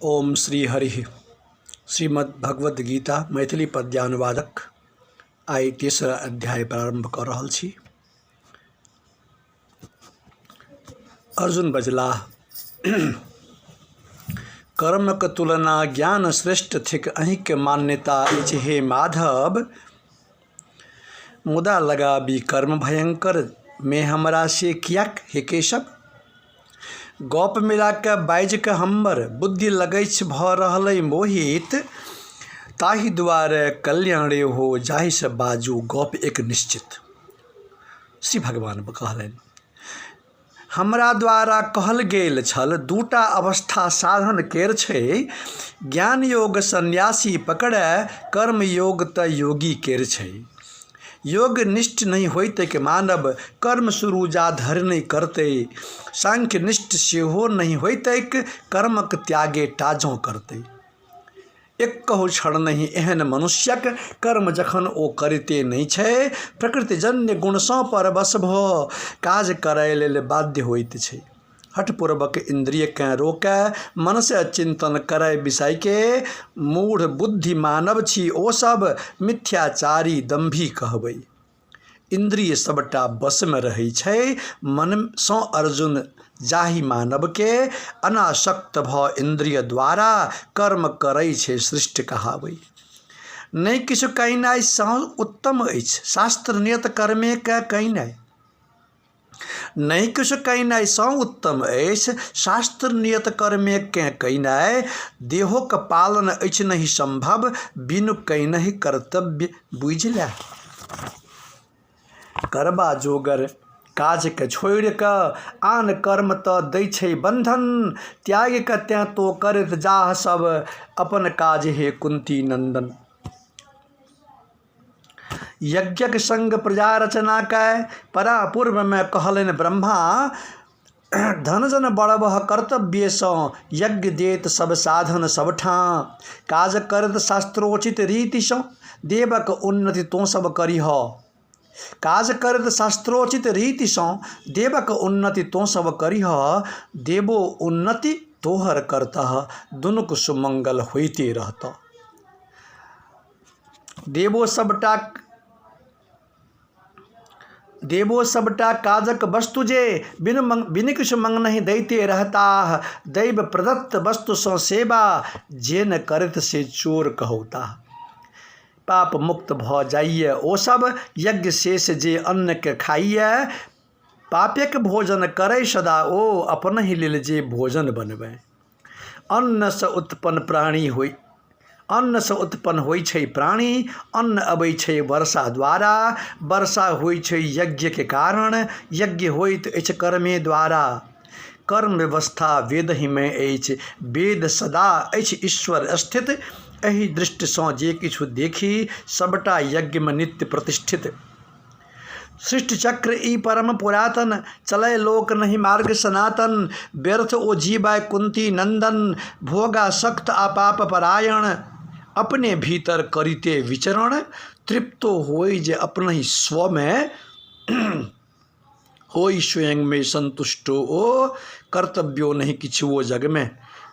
ओम श्री हरि। श्रीमद् गीता मैथिली पद्यानुवादक आइ तेसर अध्याय प्रारम्भ कऽ रहल छी। अर्जुन बजलाह, कर्मक तुलना ज्ञान श्रेष्ठ थिक, अहीँके मान्यता अछि हे माधव। मुदा लगाबी कर्म भयंकर मे हमरा से किएक हे केशव? गप मिला कऽ बाजि कऽ हमर बुद्धि लगैछ भऽ रहलै मोहित, ताहि दुआरे कल्याणे हो जाहिसँ बाजू गप एक निश्चित। श्री भगवान कहलनि, हमरा द्वारा कहल गेल छल दूटा अवस्था साधन केर छै, ज्ञान योग सन्यासी पकड़य, कर्म योग तऽ योगी केर छै। योग निष्ठ नहि होइतैक मानव, कर्म शुरू जा धरि नहि करतै, सांख्य निष्ठ सेहो नहि होइतैक, कर्मक त्यागे टा जँ करतै। एकहु क्षण नहि एहन मनुष्यक कर्म जखन ओ करिते नहि छै, प्रकृतिजन्य गुणसँ परवश भऽ काज करय लेल बाध्य होइत छै। हठपूर्वक इन्द्रियकेँ रोकय, मनसँ चिन्तन करय विषयके, मूढ़ बुद्धि मानव छी ओ सब, मिथ्याचारी दम्भी कहबै। इन्द्रिय सबटा वशमे रहै छै, मनसँ अर्जुन जाहि मानवके, अनासक्त भऽ इन्द्रिय द्वारा कर्म करै छै सृष्टि कहाबै। नहि किछु कयनाइसँ उत्तम अछि शास्त्र नियत कर्मेके कयनाइ। नहि किछु कयनाइसँ उत्तम अछि शास्त्र नियत कर्मेकेँ कयनाइ। देहोक पालन अछि नहि सम्भव बिनु कयनहि कर्तव्य बुझि लए। करबा जोगर काजकेँ छोड़ि कऽ आन कर्म तऽ दै छै बन्धन, त्यागि कऽ तेँ तोँ करैत जाह सब अपन काज हे कुन्ती नन्दन। यज्ञक संग प्रजा रचना कए परापूर्वमे कहलनि ब्रह्मा, धन जन बढ़बह कर्तव्यसँ यज्ञ देत सब साधन सबठाँ। काज करत शास्त्रोचित रीतिसँ देवक उन्नति तोँ सब करिह। काज करत शास्त्रोचित रीतिसँ देवक उन्नति तोँ सब करिह। देवो उन्नति तोहर करतह दुनूक सुमंगल होइते रहतह। देवो सबटा देवो सबटा काजक वस्तु जे बिनु बिनु किछु मङ्गनहि दैते रहताह, दैव प्रदत्त वस्तुसँ सेवा जे न करत से चोर कहौताह। पाप मुक्त भऽ जाइए ओ सब यज्ञ शेष जे अन्नके खाइए, पापेक भोजन करय सदा ओ अपनहि लेल जे भोजन बनबै। अन्नसँ उत्पन्न प्राणी होइ अन्नसँ उत्पन्न होइ छै प्राणी, अन्न अबै छै वर्षा द्वारा, वर्षा होइ छै यज्ञके कारण, यज्ञ होइत अछि कर्मे द्वारा। कर्म व्यवस्था वेदहिमे अछि, वेद सदा अछि ईश्वर स्थित, एहि दृष्टिसँ जे किछु देखी सबटा यज्ञमे नित्य प्रतिष्ठित। सृष्टि चक्र ई परम पुरातन, चलय लोक नहि मार्ग सनातन, व्यर्थ ओ जीवय कुंती नंदन, भोगासक्त आ पाप परायण, अपने भीतर करिते विचरण, तृप्तो होय जे अपनहि स्वमे, होई स्वयं में संतुष्टो ओ, कर्तव्यो नहि किछुओ जगमे।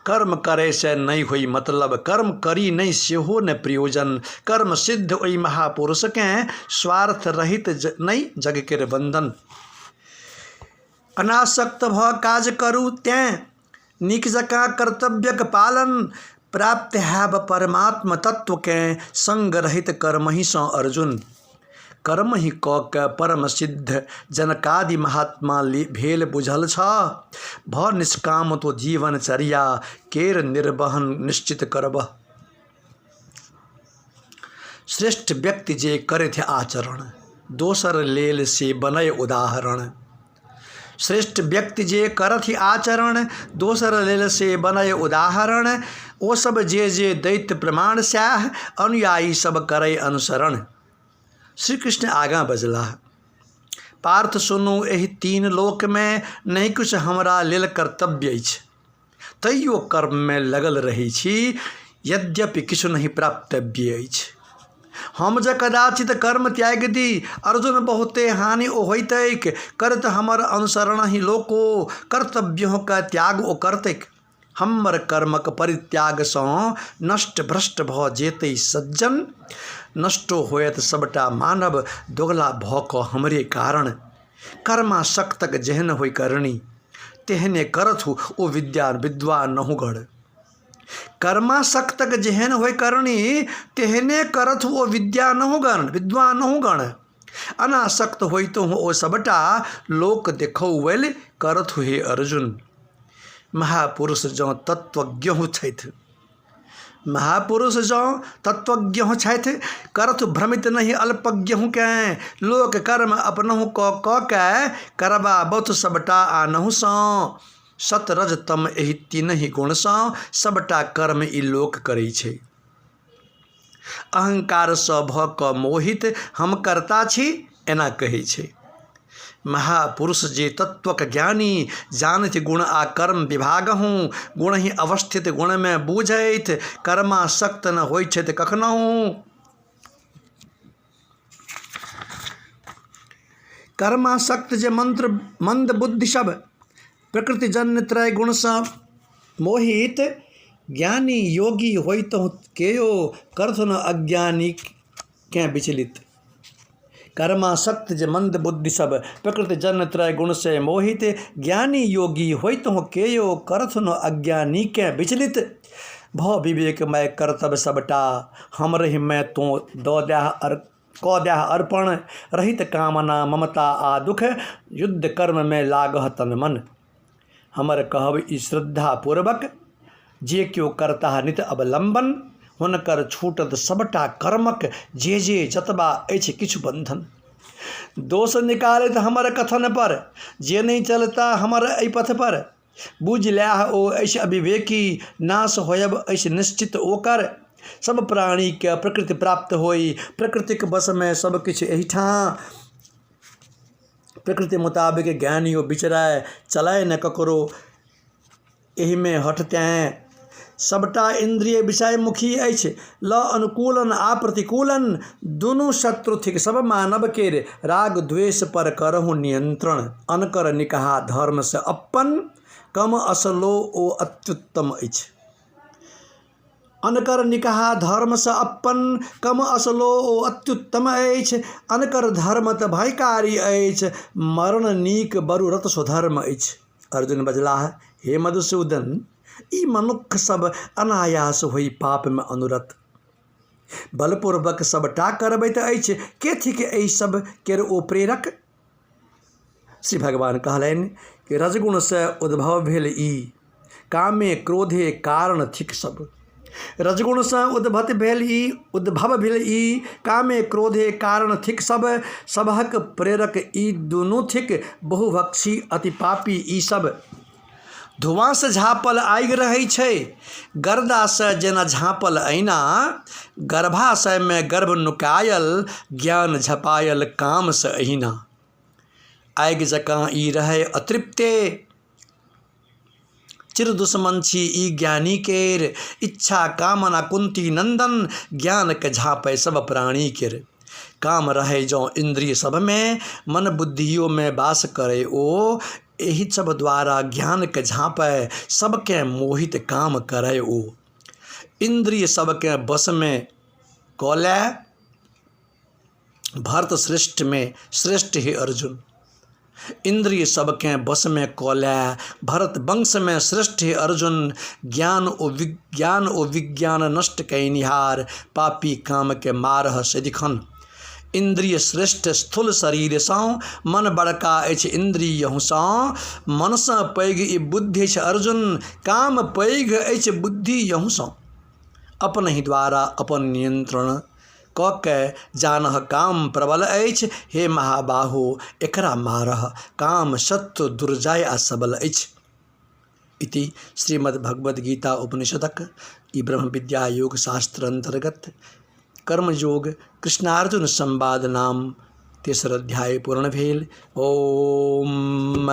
कर्म करे से नहि होई मतलब, कर्म करी नहि सेहो ने प्रयोजन, कर्म सिद्ध ओहि महापुरुषकेँ, स्वार्थ रहित नहि जग केर बंधन। अनासक्त भऽ काज करू तेँ नीक जकाँ कर्तव्यक पालन, प्राप्त हैब परमात्म तत्वकेँ संग रहित कर्महिसँ अर्जुन। कर्महि कऽ कऽ परम सिद्ध जनकादि महात्मा भेल बुझल छह, भऽ निष्काम तो जीवनचर्या केर निर्वहन निश्चित करबह। श्रेष्ठ व्यक्ति जे करथि आचरण, दोसर लेल से बनय उदाहरण। श्रेष्ठ व्यक्ति जे करथि आचरण, दोसर लेल से बनय उदाहरण। ओ सब जे जे दैत प्रमाण सएह, अनुयायी सब करय अनुसरण। श्री कृष्ण आगाँ बजलाह, पार्थ सुनू, एहि तीन लोकमे नहि किछु हमरा लेल कर्तव्य अछि, तैयो कर्ममे लगल रहै छी, यद्यपि किछु नहि प्राप्तव्य अछि। हम जे कदाचित कर्म त्यागि दी, अर्जुन बहुते हानि ओ होइतैक, करत हमर अनुसरण ही लोको, कर्तव्यों का त्याग ओ करतैक। हमर कर्मक परित्यागसँ नष्ट भ्रष्ट भऽ जेतै सज्जन, नष्टो होयत सबटा मानव दोगला भऽ कऽ हमरे कारण। कर्मासक्तक जेहन होइ करनी, तेहने करथु ओ विद्या विद्वानहु गण। कर्मासक्तक जेहन होइ करनी, तेहने करथु ओ विद्यानहु गण, विद्वानहु गण। अनासक्त होइतहुँ ओ सबटा लोक देखौवलि करथु हे अर्जुन। महापुरुष जँ तत्वज्ञहु छथि, महापुरुष जँ तत्वज्ञहु छथि, करथु भ्रमित नहि अल्पज्ञहुकेँ। लोक कर्म अपनहु कऽ कऽ कए करबाबथु सबटा आनहुसँ। सत रज तम एहि तीनहि गुणसँ सबटा कर्म ई लोक करै छै। अहंकारसँ भऽ कऽ मोहित हम कर्ता छी एना कहै छै। महापुरुष जे तत्वक ज्ञानी जानथि गुण आ कर्म विभागहुँ, गुणहि अवस्थित गुणमे बूझैत कर्मासक्त न होइ छथि कखनहुँ। कर्मासक्त जे मंत्र मंद बुद्धि सब प्रकृतिजन्य त्रय गुणसँ मोहित ज्ञानी योगी होइतहुँ केओ करथु न अज्ञानीकेँ विचलित। कर्मासक्त जे मंद बुद्धि सब प्रकृतिजन्य त्रय गुणसँ मोहित ज्ञानी योगी होइतहुँ केओ करथु न अज्ञानीकेँ विचलित। भऽ विवेकमय कर्तव्य सबटा हमरहिमे तोँ दऽ दएह अर कऽ दएह अर्पण रहित कामना ममता आ दुख युद्ध कर्ममे लागह तन मन। हमर कहब ई श्रद्धापूर्वक जे केओ करताह नित अवलम्बन हुनकर छूटत सबटा कर्मक जे जे जतबा अछि किछु बन्धन। दोष निकालैत हमर कथन पर जे नहि चलता हमर एहि पथ पर बुझि लएह ओ अछि अविवेकी नाश होयब अछि निश्चित ओकर। सब प्राणीके प्रकृति प्राप्त होइ प्रकृतिक वशमे सब किछु एहिठाँ। प्रकृति मुताबिक ज्ञानी ओ विचरय चलय न ककरो एहिमे हठ तेँ। सबटा इन्द्रिय विषयमुखी अछि लऽ अनुकूलन आ प्रतिकूलन दुनू शत्रु थिक सब मानव केर राग द्वेष पर करहु नियंत्रण। अनकर निकहा धर्मसँ अप्पन कम असलो ओ अत्युत्तम अछि। अनकर निकहा धर्मसँ अप्पन कम असलो ओ अत्युत्तम अछि। अनकर धर्म तऽ भयकारी अछि मरण नीक बरु रत स्वधर्म अछि। अर्जुन बजलाह, हे मधुसूदन, ई मनुक्ख सब अनायास होइ पापमे अनुरत। बलपूर्वक सबटा करबैत अछि। के थिक एहि सब केर ओ प्रेरक? श्री भगवान कहलनि कि रजगुणसँ उद्भव भेल ई कामे क्रोधे कारण थिक सब। रजगुणसँ उद्भत भेल ई उद्भव भेल ई कामे क्रोधे कारण थिक सब। सबहक प्रेरक ई दुनू थिक बहुभक्षी अति पापी ई सब। धुआँसँ झाँपल आगि रहै छै गर्दासँ जेना झाँपल ऐना। गर्भाशयमे गर्भ नुकायल ज्ञान झपायल कामसँ एहिना। आगि जकाँ ई रहय अतृप्ते चिर दुश्मन छी ई ज्ञानी केर। इच्छा कामना कुंती नंदन ज्ञानके झाँपय सब प्राणी केर। काम रहय जँ इन्द्रिय सभमे मन बुद्धियोमे वास करय ओ। एहि सब द्वारा ज्ञानके झाँपय सबके मोहित काम करय ओ। इन्द्रिय सबके वशमे कऽ लए भरत श्रेष्ठमे श्रेष्ठ हे अर्जुन। इन्द्रिय सबकेँ वशमे कऽ लए भरत वंशमे श्रेष्ठ हे अर्जुन। ज्ञान ओ विज्ञान ओ विज्ञान नष्ट कयनिहार पापी कामके मारह सदिखन। इन्द्रिय श्रेष्ठ स्थूल शरीरसँ मन बड़का अछि इन्द्रियहुसँ। मनसँ पैघ ई बुद्धि अछि अर्जुन काम पैघ अछि बुद्धियहुसँ। अपनहि द्वारा अपन नियंत्रण कऽ कए जानह काम प्रबल अछि। हे महाबाहो एकरा मारह काम शत्रु दुर्जय आ सबल अछि। इति श्रीमद्भगवद्गीता उपनिषदक ई ब्रह्म विद्या योग शास्त्र अन्तर्गत कर्मयोग कृष्णार्जुन संवाद नाम तेसर अध्याय पूर्ण भेल। ओम।